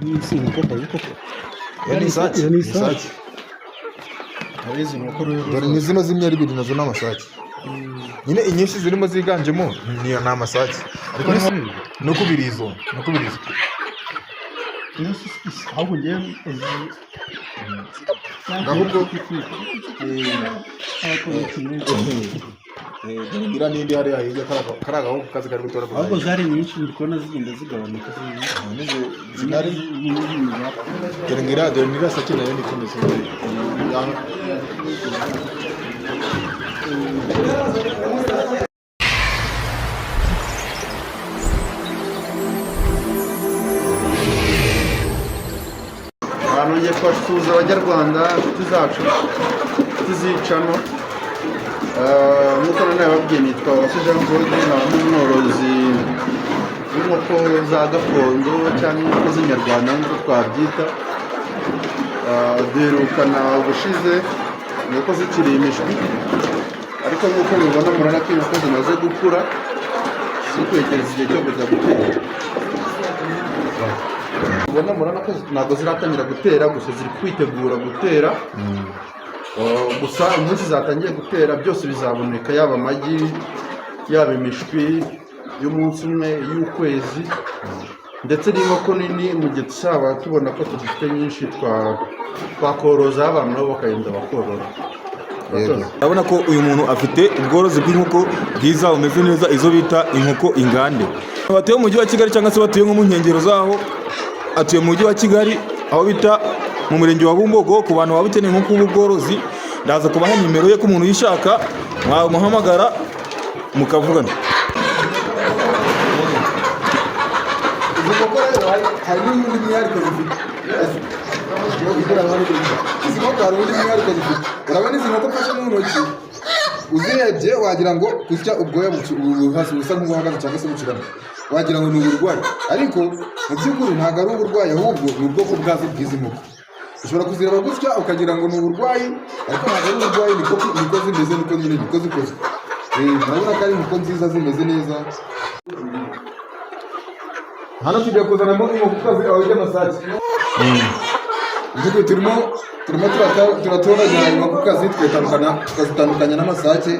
Iyi si inkoko kazi koko? Iyo ni isake. Iyo ni isake. Hari izi nkoko rero. Dore ni zino z'imyeru ibiri, nazo ni amasake nyine. Inyinshi zirimo ziganjemo ni amasake, ariko no kubirizo, no kubirizo. Iyo ahubwo ngewe izi Ahubwo ngira n'indi hariya hirya, kariya gahungu kazi kari gutoragura. Ahubwo zari nyinshi, ndi kubona zigenda zigabanuka. Zinari dore ngira, dore nira sake nayo ni komeze. Ahantu ngiye kubasuhuza, Abanyarwanda, inshuti zacu, inshuti zicano. Nk'uko nari nababwiye, nitwa Uwase Jean Claude, nkaba ndi umworozi w'inkoko za gakondo cyangwa inkoko z'inyarwanda nk'uko twabyita. Duherukana ubushize inkoko zikiri imishwi, ariko nk'uko mubibona, murabona ko inkoko zimaze gukura, ziri kwegereza igihe cyo kujya gutera. Ubona, murabona ko ntabwo ziratangira gutera, gusa ziri kwitegura gutera. Gusa umunsi zatangiye gutera byose bizaboneka, yaba amagi, yaba imishwi y'umunsi umwe, y'ukwezi, ndetse n'inkoko nini. Mu gihe tuzaba tubona ko tugifite nyinshi, twakoroza abantu, nabo bakagenda bakorora. Urabona ko uyu muntu afite ubworozi bw'inkoko bwiza bumeze neza, izo bita inkoko ingande. Batuye mu mujyi wa Kigali cyangwa se batuye nko mu nkengero zaho, atuye mu mujyi wa Kigali aho bita mu murenge wa Bumbogo. Ku bantu baba ukeneye inkoko ubworozi, ndaza kubaha nimero ye, ko umuntu uyishaka mwamuhamagara mukavugana. Izi nkoko rero hari n'ubundi mwihariko zifite. Izi nkoko hari ubundi mwihariko zifite. Urabona izi nkoko mfashe mu ntoki, uzirebye wagira ngo gutya ubwoya busa nk'ubuhagaze cyangwa se bucuramye, wagira ngo ni uburwayi, ariko mu by'ukuri ntabwo ari uburwayi, ahubwo ni ubwoko bwazo bw'izi nkoko. Ushobora kuzireba gutya ukagira ngo ni uburwayi, ariko ntabwo ari uburwayi, niko zimeze, niko nyine niko zikoze. Urabona ko ari inkoko nziza zimeze neza. Hano tugiye kuzanamo inkokokazi aho ry'amasake. By'ukuri turimo turatoranya inkokokazi, tukazitandukanya n'amasake.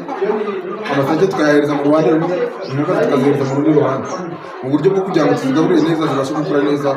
Amasake tukayahereza mu ruhande rumwe, inkoko tukazihereza mu rundi ruhande, mu buryo bwo kugira ngo tuzigaburire neza, zibashe gukura neza.